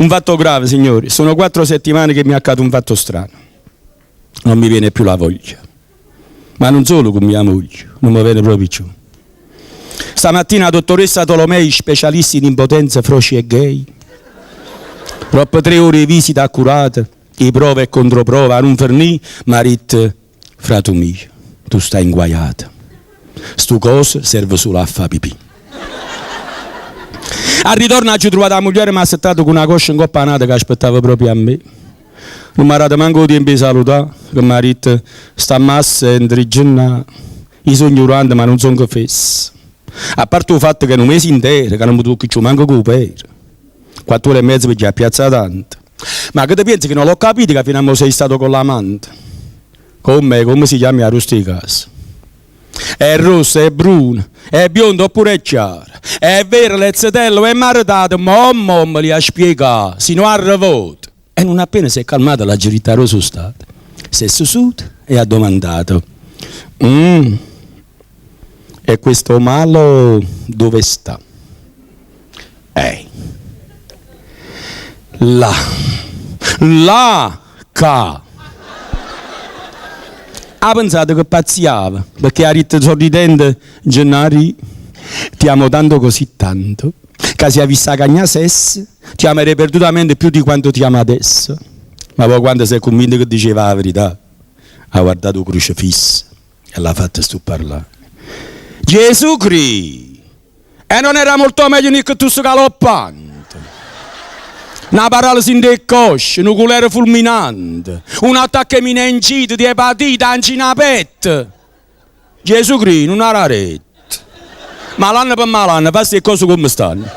Un fatto grave, signori, sono quattro settimane che mi accade un fatto strano. Non mi viene più la voglia. Ma nun solo cu mia moglie, nun me vene proprio cchiù. Stamattina 'a dottoressa Tolomei, specialista in impotenza froci e gay, ropp' tre ore 'e visita accurata, 'e prova e controprova a nun fernì, m'ha ditto, Fratu mio, tu stai 'nguaiato. Stu coso serve sulo a fa pipì. Al ritorno aggio truvato 'a mugliera assettata cu na coscia 'ncopp' 'a n'ata ca aspettava proprio a me. Nun m'ha dato manco 'o tiempo 'e salutà, che m'ha ditto, Stamme a sèntere, Gennà, io so' 'gnurante ma nun songo fesso. A parte 'o fatto che è nu mese intero ca nun me tuocche cchiù manco cu 'o pere. Quatt'ore e mezza pe' jì a Piazza Dante. Ma che te pienze che non l'ho capito ca fino a mo sei stato con l'amante? Comm'è, comme si chiamma 'a rossa 'e casa? È rossa, è bruna, è bionda oppure è chiara? È vera l'è zetella o è maretata? Mo mo me l'hê 'a spiegà, si no arrevoto. E nun appena s'è calmata l'aggio ditto arò so' stato. S'è susuto e ha domandato, Uhm, e questo malo dove sta? Eh. Là. Là! Ccà! Ha pensato che pazziava, pecché ha ditto sorridente, Gennarì, ti amo tanto così tanto, ca si avisse 'a cagnà sesso, ti amerei perdutamente più di quanto ti amo adesso. Ma po' quando s'è cunvinto che diceva 'a verità, ha guardato 'o crocifisso e l'ha fatto stu parlà. Gesù Crì! E non era molto meglio n'ictus galoppante? Na paralisi 'int' 'e cosce, nu culera fulminante, un attacco 'e meningite, di epatite, angina 'a petto. Gesù Crì, nun 'a dà retta. Malanno pe malanno, fa 'ste cose comme stanno.